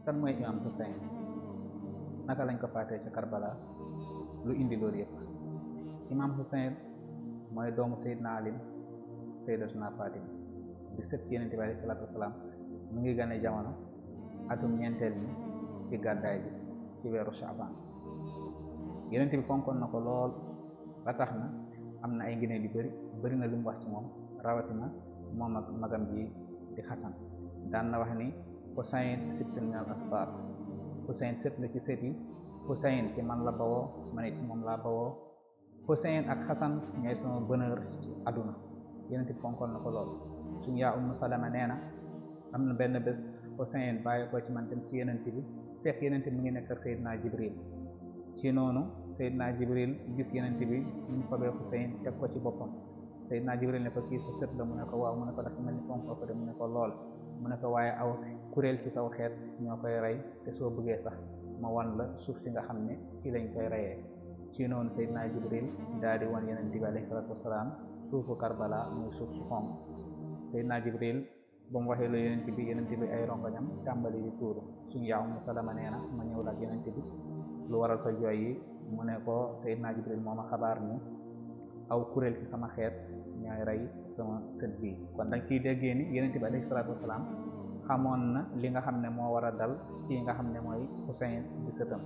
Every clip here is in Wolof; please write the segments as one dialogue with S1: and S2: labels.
S1: kan mooy imam Hussein, naka lañ ko faatee ca Karbala, lu indi loolu yëpp. imam Hussein mooy doomu Seydina Ali, Seydatuna Fatima di sët ci Yonent bi alayhi salaatu wasalaam. mu ngi gane jamono atum ñeenteel mi ci gàddaay bi ci weeru Shaaban. Yonent bi fonkoon na ko lool ba tax na am na ay ngëneel yu bëri na lu mu wax ci moom, rawatina moom ak magam ji di Xasan. daan na wax ni Husayn sibtun min al asbaat, Husayn sët la ci sët yi, Husayn ci man la bawoo, man it ci moom laa bawoo, Husayn ak Xasan ñooy sama bonheur ci àdduna. Yonent bi fonkoon na ko lool. suñu yaa Ummu Salama nee na am na benn bés Husayn bàyyi ko ci man dem ci Yonent bi, fekk Yonent bi mu ngi nekk ak Seydina Jibril. ci noonu Seydina Jibril gis Yonent bi ñu fabee Husayn teg ko ci boppam. Seydina Jibril ne ko kii sa sët la, mu ne ko waaw, mu ne ko dafa mel ni fonk ko de, mu ne ko lool, mu ne ko waaye aw kuréel ci saw xeet ñoo koy rey, te soo bëggee sax ma wan la suuf si nga xam ne ci lañ koy reyee. ci noonu Seydina Jibril daal di wan Yonent bi alayhi salaatu wasalaam suufu Karbala muy suuf su xonq. Seydina Jibril ba mu waxee la Yonent bi ay rongoñam tàmbali di tuuru. suñu yaa Ummu Salama nee na ma ñëw laaj Yonent bi lu waral sa jooy yi, mu ne ko Seydina Jibril moo ma xabaar ni aw kuréel ci sama xeet ñooy rey sama sët bi. kon danga ciy déggee ni Yonent bi alayhi salaatu wasalaam xamoon na li nga xam ne moo war a dal kii nga xam ne mooy Husayn di sëtam.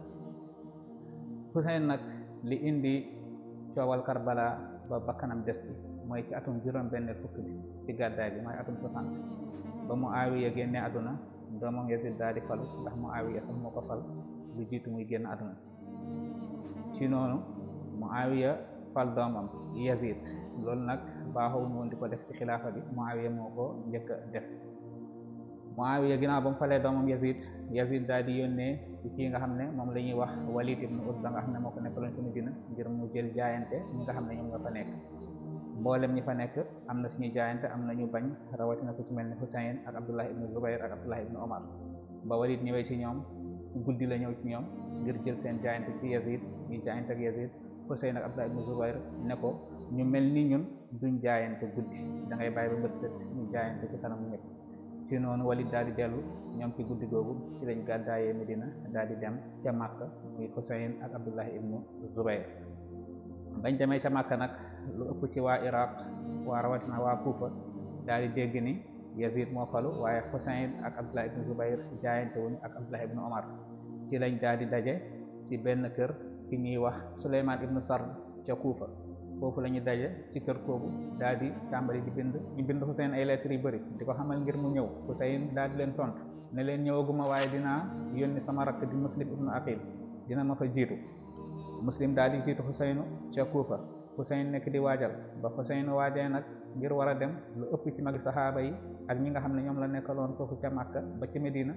S1: Husayn nag li indi coowal Karbala ba bakkanam des ci mooy ci atum juróom-benn fukk bi ci gàddaay bi, mooy atum 60 ba Muawiya génne àdduna, doomam Yazid daal di falu, ndax Muawiya sax moo ko fal lu jiitu muy génn àdduna. ci noonu Muawiya fal doomam Yazid. loolu nag baaxawuñu woon di ko def ci xilaafa bi, Muawiya moo ko njëkk a def. Muawiya ginnaaw ba mu falee doomam Yazid daal di yónnee ci kii nga xam ne moom la ñuy wax Walid ibn Utba nga xam ne moo ko nekkaloon ci Medina, ngir mu jël jaayante ñi nga xam ne ñoom nga fa nekk. mboolem ñi fa nekk am na suñu jaayante, am na ñu bañ, rawatina ku ci mel ni Husayn ak Abdullah ibn Zubayr ak Abdullah ibn Omar. ba Walid ñëwee ci ñoom guddi la ñëw ci ñoom ngir jël seen jaayante ci Yazid, ñu jaayante ak Yazid. Husayn ak Abdullah ibn Zubayr ne ko ñu mel ni ñun duñ jaayante guddi, da ngay bàyyi ba mbët set ñu jaayante ci kanam ñëpp. ci noonu Walid daal di dellu, ñoom ci guddi googu ci lañ gàddaayee Medina daal di dem ca Makka, muy Husayn ak Abdullah ibn Zubayr. bañ demee ca Makka nag lu ëpp ci waa Iraq, waa rawatina waa Kufa daal di dégg ni Yazid moo falu, waaye Husayn ak Abdullah ibn Zubayr jaayante wuñ ak Abdullah ibn Omar. ci lañ daal di daje ci benn kër ki ñuy wax Suleymaan ibn Sard ca Kufa. foofu la ñu daje ci kër kooku daal di tàmbali di bind. ñu bind Husayn ay lettres yu bëri di ko xamal ngir mu ñëw. Husayn daal di leen tontu ne leen ñëwaguma, waaye dinaa yónni sama rakk di Muslim ibn Aqil, dina ma fa jiitu. Muslim daal di jiitu Husaynu ca Kufa. Husayn nekk di waajal ba Husaynu waajee nag ngir war a dem, lu ëpp ci magi saxaaba yi ak ñi nga xam ne ñoom la nekkaloon foofu ca Makka ba ci Medina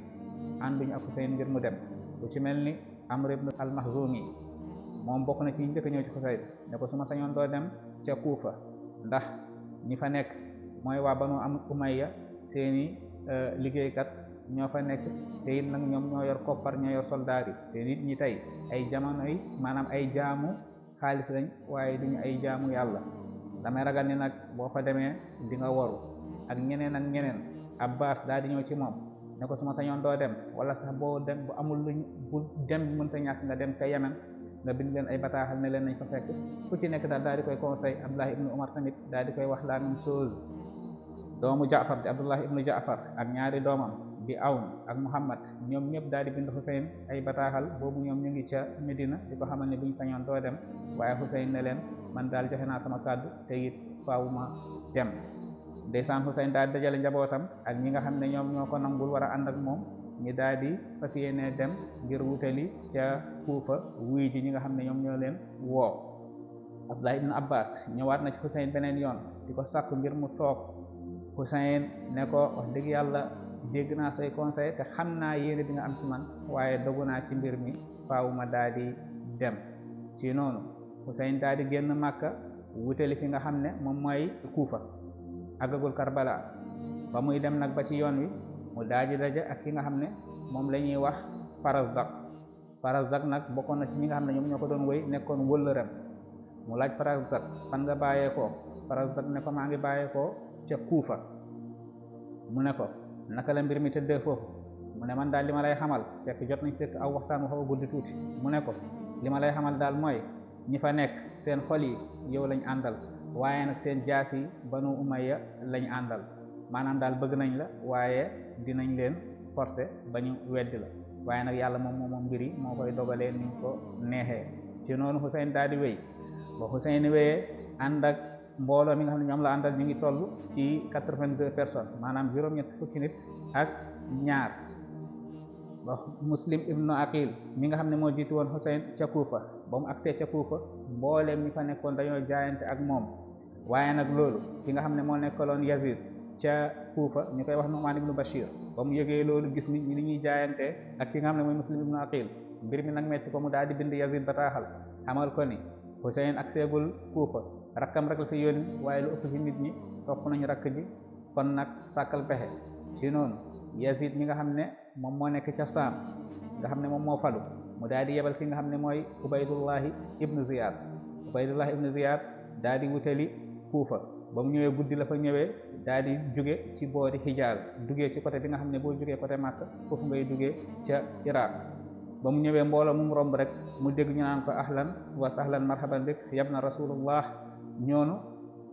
S1: ànduñu ak Husayn ngir mu dem. lu ci mel ni Amr ibn al-Makhzumi moom bokk na ci njëkk ñëw ci Husayn ne ko su ma sañoon doo dem ca Kufa, ndax ñi fa nekk mooy waa Banu Umayya, seeni liggéeykat ñoo fa nekk, te it nag ñoom ñoo yor koppar, ñoo yor soldaar yi. te nit ñi tey ay jamono yi maanaam ay jaamu xaalis lañ, waaye duñu ay jaamu yàlla. damay ragal ni nag boo fa demee di nga waru. ak ñeneen ak ñeneen. Abbas daal di ñëw ci moom ne ko su ma sañoon doo dem, wala sax boo dem bu amul luñ bu dem mënta ñàkk nga dem ca Yemen, nga bind leen ay bataaxal ne leen nañ fa fekk. ku ci nekk daal di koy conseil. Abdullah ibn Umar tamit daal di koy wax la même chose. doomu Jaafar di Abdullah ibnu Jaafar ak ñaari doomam di Awn ak Muhammad, ñoom ñëpp daal di bind Husayn ay bataaxal. boobu ñoom ñu ngi ca Medina di ko xamal ne buñ sañoon doo dem, waaye Husayn ne leen man daal joxe naa sama kàddu, te it faaw ma dem. ndeysaan Husayn daal di dajale njabootam ak ñi nga xam ne ñoom ñoo ko nangul war a ànd ak moom, ñi daal di fas yéene dem ngir wutali ca Kuufa wuy ji ñi nga xam ne ñoom ñoo leen woo. Abdullah ibn Abbas ñëwaat na ci Husayn beneen yoon di ko sàkku ngir mu toog. Husayn ne ko wax dëgg yàlla dégg naa say conseil, te xam naa yéene bi nga am ci man, waaye dogu naa ci mbir mi, faaw ma daal di dem. ci noonu Husayn daal di génn Makka wutali fi nga xam ne moom mooy Kuufa, àggagul Karbala. ba muy dem nag ba ci yoon wi mu daal di daje ak ki nga xam ne moom la ñuy wax Farazdak nag bokkoon na ci ñi nga xam ne ñoom ñoo ko doon wéy, nekkoon wëllëram. mu laaj Farazdak fan nga bàyyeekoo. Farazdak ne ko maa ngi bàyyeekoo ca Kuufa. mu ne ko naka la mbir mi tëddee foofu. mu ne man daal li ma lay xamal fekk jot nañ sekk aw waxtaan wu xaw a guddi tuuti mu ne ko li ma lay xamal daal mooy ñi fa nekk seen xol yi yow lañ àndal waaye nag seen jaas yi banu umayya lañ àndal maanaam daal bëgg nañ la waaye dinañ leen forcer ba ñu weddi la waaye nag yàlla moom mbir yi moo koy dogalee ni ko neexee ci noonu Xuseyn daal di wéy ba Xuseyn wéyee ànd ak mbooloo mi nga xam ne ñoom la àndal ñu ngi toll ci 82 personnes maanaam juróom-ñett fukki nit ak ñaar ba Muslim ibnu Aqil mi nga xam ne moo jiitu woon Xuseyn ca Kuufa ba mu agsee ca Kuufa mbooleem ñi fa nekkoon dañoo jaayante ak moom waaye nag loolu ki nga xam ne moo nekkaloon Yazid ca Kuufa ñu koy wax Nu'man ibnu Bashir ba mu yëgee loolu gis nit ñi ni ñuy jaayante ak ki nga xam ne mooy Muslim ibnu Aqil mbir mi nag metti ko mu daal di bind Yazid bataaxal xamal ko ni Xuseyn agseegul Kuufa rakkam rek la fi yónni waaye lu ëpp ci nit ñi topp nañu rakk ji kon nag sàkkal pexe ci noonu Yazid mi nga xam ne moom moo nekk ca Saam nga xam ne moom moo falu mu daal di yebal ki nga xam ne mooy Ubaydullahi ibnu Ziyad daal di wutali Kuufa ba mu ñëwee guddi la fa ñëwee daal di jóge ci boori Hijaz duggee ci côté bi nga xam ne boo jógee côté Makka foofu ngay duggee ca Iraq ba mu ñëwee mbooloo mu romb rek mu dégg ñu naan ko ahlan wa sahlan marhaban bik yabna rasulullah ñoonu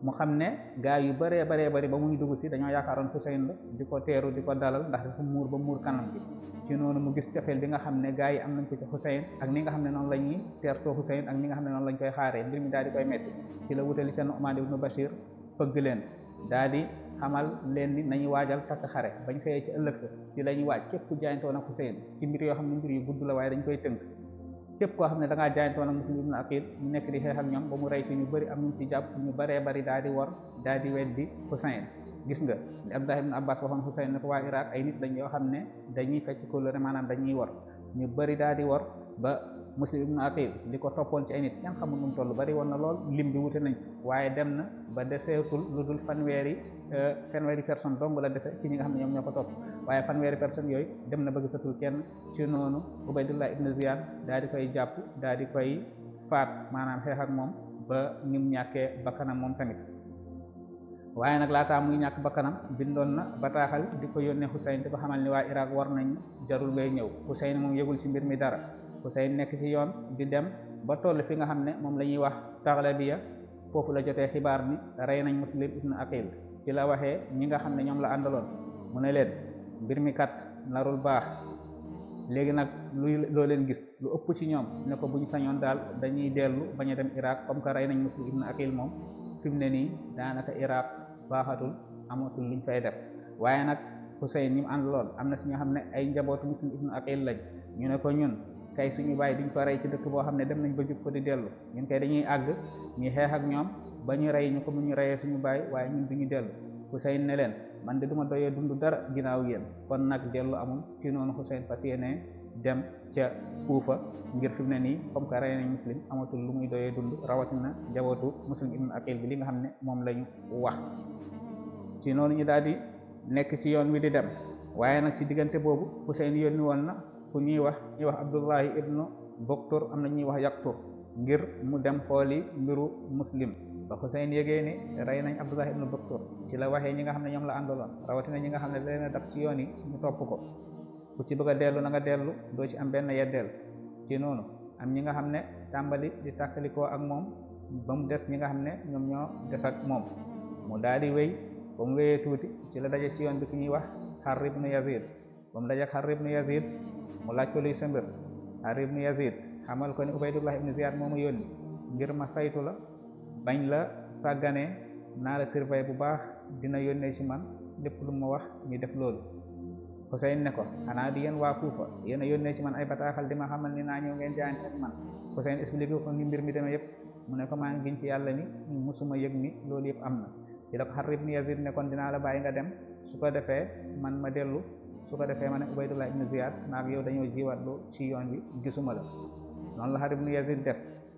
S1: mu xam ne gaa yu bëree bëri ba muy dugg si dañoo yaakaaroon Xuseyn la di ko teeru di ko dalal ndax dafa muur ba muur kanam bi ci noonu mu gis cofeel bi nga xam ne gaa yi am nañ ko ci Xuseyn ak ni nga xam ne noonu la ñuy teertoo Xuseyn ak ni nga xam ne noonu lañ koy xaaree mbir mi daal di koy metti ci la wutali ca Nu'man ibnu Bashir pëgg leen daal di xamal leen ni nañu waajal takk xare bañ xëyee ci ëllëg sa ci la ñuy waaj képp ku jaayantoon ak Xuseyn ci mbir yoo xam ne mbir yu gudd la waaye dañ koy tënk képp koo xam ne da ngaa jaayantoon ak Muslim ibnu Aqil ñu nekk di xeex ak ñoom ba mu rey ci ñu bëri am ñu ci jàpp ñu bëree bëri daal di war daal di weddi Xuseyn gis nga li Abdullah ibn Abbas waxoon Xuseyn ne ko waa Iraq ay nit lañ yoo xam ne dañuy fecc kóllëre maanaam dañuy war ñu bëri daal di war ba Muslim ibn Aqil li ko toppoon ci ay nit kenn xamul nu mu toll bari woon na lool lim bi wute nañ ci waaye dem na ba deseetul lu dul fanweeri personne dong la dese ci ñi nga xam ne ñoom ñoo ko topp waaye fanweeri personne yooyu dem na ba gisatul kenn ci noonu Ubaydullah ibn Ziyad daal di koy jàpp daal di koy faat maanaam xeex ak moom ba nim ñàkkee bakkanam moom tamit waaye nag laataa muy ñàkk bakkanam bindoon na bataaxal di ko yónnee Xuseyn di ko xamal ni waa Iraq war nañ jarul ngay ñëw Xuseyn moom yëgul ci mbir mi dara Xuseyn nekk ci yoon di dem ba toll fi nga xam ne moom la ñuy wax Taxlabiya foofu la jotee xibaar ni rey nañ Muslim ibn Aqil ci la waxee ñi nga xam ne ñoom la àndaloon mu ne leen mbir mi kat narul baax léegi nag loo leen gis lu ëpp ci ñoom ne ko buñ sañoon daal dañuy dellu bañ a dem Iraq comme que rey nañ Muslim ibn Aqil moom fi mu ne nii daanaka Iraq baaxatul amatul luñ fay def waaye nag Xuseyn ñi mu àndaloon am na si ñoo xam ne ay njabootu Muslim ibn Aqil lañ ñu ne ko ñun kay suñu bàyyi duñ ko rey ci dëkk boo xam ne dem nañ ba jub ko di dellu ñun kay dañuy àgg ñu xeex ak ñoom ba ñu rey ñu ko mu ñu reyee suñu bàyyi waaye ñun duñu dellu Xuseyn ne leen man de duma doyee dund dara ginnaaw yéen kon nag dellu amul ci noonu Xuseyn fas yéene dem ca Kuufa ngir fi mu ne nii comme que rey nañ Muslim amatul lu muy doyee dund rawatina njabootu Muslim ibn Aqil bi li nga xam ne moom lañu wax ci noonu ñu daal di nekk ci yoon wi di dem waaye nag ci diggante boobu Xuseyn yónni woon na ku ñuy wax Abdullahi ibnu Boktur am na ñuy wax Yaqtur ngir mu dem xooli mbiru Muslim ba Xuseyn yégee ni rey nañ Abdullahi ibnu Boktur ci la waxee ñi nga xam ne ñoom la àndaloon rawatina ñi nga xam ne leen a dab ci yoon yi ñu topp ko ku ci bëgg a dellu na nga dellu doo ci am benn yeddeel ci noonu am ñi nga xam ne tàmbali di tàkkalikoo ak moom ba mu des ñi nga xam ne ñoom ñoo des ak moom mu daal di wéy ba mu wéyee tuuti ci la daje ci yoon bi ku ñuy wax Harr ibnu Yazid ba mu daje ak Harr ibnu Yazid mu laaj ko luy sa mbir Harr ibnu Yazid xamal ko ni Ubaydullah ibnu Ziyad moo ma yónni ngir ma saytu la bañ la sàgganee naa la surveiller bu baax dina yónnee ci man lépp lu ma wax ñu def loolu Xuseyn ne ko xanaa di yéen waa Kuufa yéen a yónnee ci man ay bataaxal di ma xamal ni naa ñëw ngeen jaayante ak man Xuseyn expliqué ko ni mbir mi demee yëpp mu ne ko maa ngi giñ ci yàlla ni musuma yëg ni loolu yëpp am na ci la ko Harr ibnu Yazid ne kon dinaa la bàyyi nga dem su ko defee man ma dellu su ko defee ma ne Ubaydullah ibnu Ziyad naag yow dañoo jiwaatlu ci yoon wi gisuma la noonu la Harr ibnu Yazid def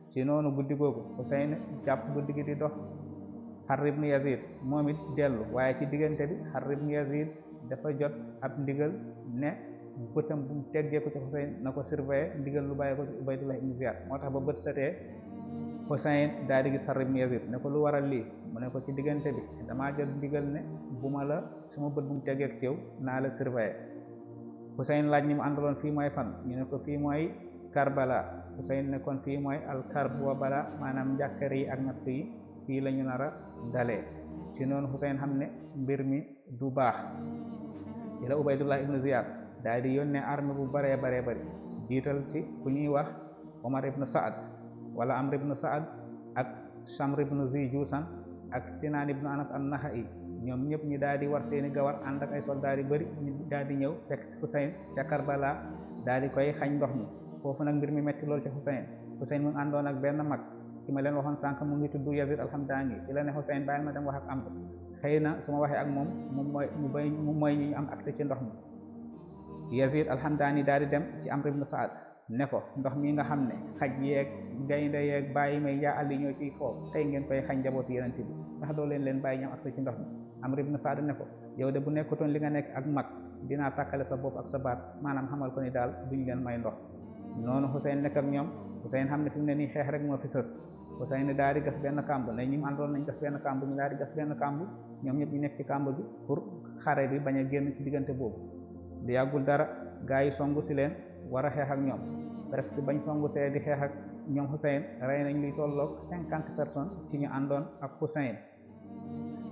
S1: ci noonu guddi googu Xuseyn jàpp guddi gi di dox Harr ibnu Yazid moom it dellu waaye ci diggante bi Harr ibnu Yazid dafa jot ab ndigal ne bëtam bu mu teggee ko ci Xuseyn na ko surveiller ndigal lu bàyyi ko ci Ubaydullah ibnu Ziyad moo tax ba bët setee Xuseyn daal di gis Harr ibnu Yazid ne ko lu waral lii mu ne ko ci diggante bi damaa jot ndigal ne bu ma la sama bët bu mu teggee ci yow naa la surveiller Husayn laaj ñi mu àndaloon fii mooy fan ñu ne ko fii mooy Karbala. Husayn ne kon fii mooy alkarb wa bala maanaam njàkkare yi ak natt yi fii la ñu nar a dalee. ci noonu Husayn xam ne mbir mi du baax ci la Ubaydullah ibnu Ziyad daal di yónnee armée bu baree bari jiital ci ku ñuy wax Omar ibnu Saad wala Amr ibnu Saad ak Shamr ibnu Zi Juusan ak Sinaan ibnu Anas an-Nahai ñoom ñëpp ñi daal di war seeni gawar ànd ak ay soldaar yu bëri ñu daal di ñëw fekk ci Husayn ca Karbala daal di koy xañ ndox mi. foofu nag mbir mi metti lool ci Husayn mu ngi àndoon ak benn mag ki ma leen waxoon sànq mu ngi tudd Yazid al-Hamdani ci la ne Husayn bàyyil ma dem wax ak Amr xëy na su ma waxee ak moom mu mooy ñu am accès ci ndox mi. Yazid al-Hamdani daal di dem ci Amr ibn Saad ne ko ndox mi nga xam ne xaj yeeg gaynde yeeg bàyyi may yaa àlli ñoo ciy foofu tey ngeen koy xañ njabooti Yonent bi ndax doo leen bàyyi ñu am accès ci ndox mi. Amr ibn Saad ne ko yow de bu nekkutoon li nga nekk ak mag dinaa tàkkale sa bopp ak sa baat maanaam xamal ko ni daal duñ leen may ndox. noonu Husayn nekk ak ñoom Husayn xam ne fi mu ne nii xeex rek moo fi sës. Husayn daal di gas benn kàmb ne ñi mu àndoon nañ gas benn kàmb ñu daal di gas benn kàmb ñoom ñëpp ñu nekk ci kàmb bi pour xare bi bañ a génn ci diggante boobu. di yàggul dara gaa yi songu si leen war a xeex ak ñoom presque bañ songu see di xeex ak ñoom Husayn rey nañ luy tolloog 50 personnes ci ñu àndoon ak Husayn.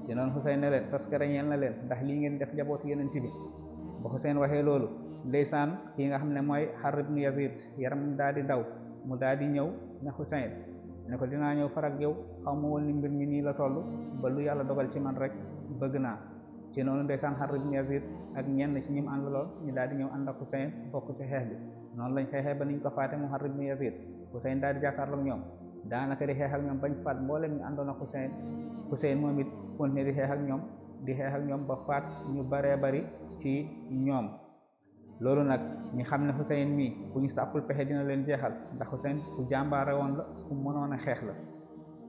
S1: ci noonu Husayn ne leen parce que reñeel na leen ndax lii ngeen def njabootu Yonent bi. ba Husayn waxee loolu ndeysaan kii nga xam ne mooy Harb ibn Yazid yaram daal di daw mu daal di ñëw ne Husayn ne ko dinaa ñëw farak yow xaw ma woon ni mbir mi nii la toll ba lu yàlla dogal ci man rek bëgg naa. ci noonu ndeysaan Harb ibn Yazid ak ñenn ci ñi mu àndaloon ñu daal di ñëw ànd ak Husayn bokk ci xeex bi noonu lañ xeexee ba niñ ko faate mu Harb ibn Yazid. Husayn daal di jàkkaarloog ñoom daanaka di xeex ak ñoom bañ faat mboolem ñu àndoon ak Husayn moom it continué di xeex ak ñoom ba faat ñu baree bari ci ñoom. loolu nag ñi xam ne Husayn mii ku ñu sàppul pexe dina leen jeexal ndax Husayn ku jàmbaare woon la ku mënoon a xeex la.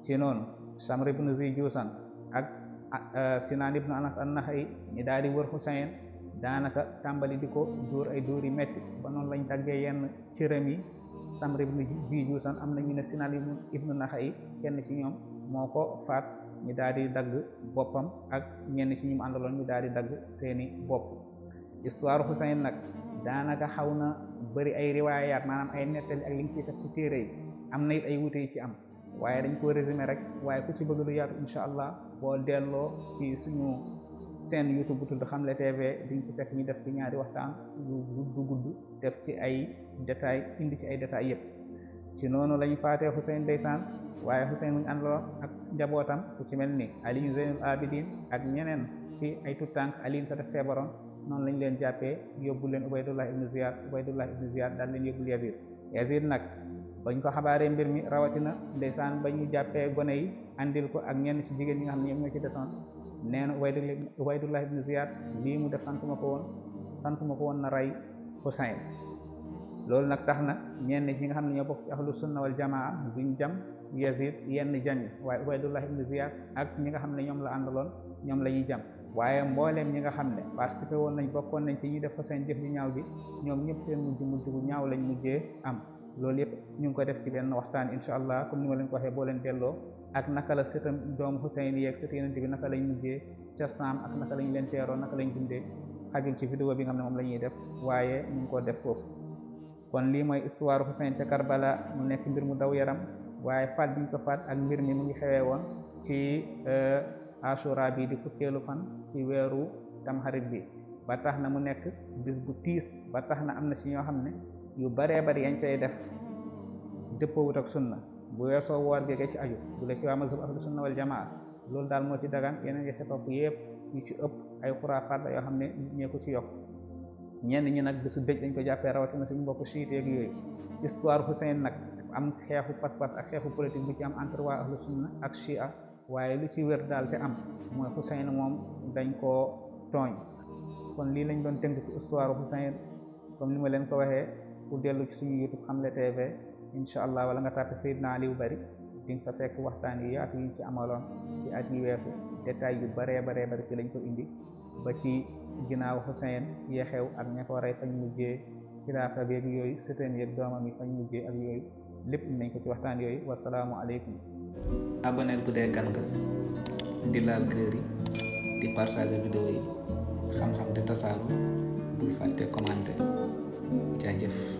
S1: ci noonu Shamr ibn Zi Juusan ak Sinaan ibn Anas an-Nahai ñi daal di wër Husayn daanaka tàmbali di ko dóor ay dóor yi metti ba noonu lañ daggee yenn cëram yi. Shamr ibn Zi Juusan am na ñu ne Sinaan ibn Nahai kenn ci ñoom moo ko faat ñu daal di dagg boppam ak ñenn ci ñi mu àndaloon ñu daal di dagg seeni bopp. histoire Husayn nag daanaka xaw na bëri ay riwaayaat maanaam ay nettali ak liñ ciy def ci téere yi am na it ay wute yi ci am waaye dañ ko résumé rek waaye ku ci bëgg lu yaatu incha allah boo delloo ci suñu seen YouTube bu tudd Xamle TV diñ ci fekk ñu def ci ñaari waxtaan yu gudd def ci ay détails indi ci ay détails yëpp. ci noonu lañu faatee Husayn ndeysaan waaye Husayn mu ngi àndaloon ak njabootam ku ci mel ni Ali Zeynul Abidin ak ñeneen ci ay tuttànk Ali sa def feebaroon noonu lañ leen jàppee yóbbu leen Ubaydullah ibnu Ziyad daal leen yóbbul Yazid nag bañ ko xabaaree mbir mi rawatina ndeysaan ba ñu jàppee gone yi andil ko ak ñenn ci jigéen ñi nga xam ne ñoom ñoo ci desoon nee na Ubaydullah ibnu Ziyad lii mu def sant ma ko woon na rey Husayn. loolu nag tax na ñenn ñi nga xam ne ñoo bokk ci ahlu sunna wal jamaa duñ jam Yazid yenn jam waaye Ubaydullah ibnu Ziyad ak ñi nga xam ne ñoom la àndaloon ñoom la ñuy jam. waaye mbooleem ñi nga xam ne participé woon nañ bokkoon nañ ci ñi def Husayn jëf ju ñaaw bi ñoom ñëpp seen mujj bu ñaaw lañ mujjee am. loolu yëpp ñu ngi ko def ci benn waxtaan incha allah comme ni ma leen ko waxee boo leen delloo ak naka la sëtam doomu Husayn yeeg sët Yonent bi naka lañ mujjee ca Saam ak naka lañ leen teeroo naka lañ dundee xajul ci vidéo bi nga xam ne moom la ñuy def waaye ñu ngi ko def foofu. kon lii mooy histoire Husayn ca Karbala mu nekk mbir mu daw yaram waaye faat bi ñu ko faat ak mbir mi mu ngi xewee woon ci Ashura bi di fukkeelu fan ci weeru Tamxarit bi ba tax na mu nekk bis bu tiis ba tax na am na ci ñoo xam ne yu baree bari yañ cay def dëppoowut ak sunna bu weesoo woor gege ci aju bu la ci waa mazhab ahlu sunna wal jamaa loolu daal moo ci dagan yeneen ya ca topp yëpp yu ci ëpp ay xuraafaat la yoo xam ne ñee ko ci yokk ñenn ñi nag bisu dëj dañ ko jàppee rawatina suñu mbokk chiite ak yooyu. histoire Husayn nag am xeexu pas-pas ak xeexu politique bu ci am entre waa ahlu sunna ak chia waaye lu ci wér daal te am mooy Husayn moom dañ koo tooñ. kon lii lañ doon tënk ci histoire Husayn comme ni ma leen ko waxee ku dellu ci suñu YouTube Xamle TV incha allah wala nga tàppe Seydina Aliou Bari di nga fa fekk waxtaan yu yaatu yuñ ci amaloon ci at yi weesu détail yu baree bari ci lañ ko indi ba ci ginnaaw Husayn yee xew ak ña ko rey fañ mujjee xilaafa beeg yooyu sëtam yeeg doomam yi fañ mujjee ak yooyu lépp nañ ko ci waxtaan yooyu wasalaamu aleykum.
S2: aboneel bu dee gan nga di laal kër yi di partager vidéo yi xam-xam di tasaaru bul fàtte commenter jaajëf.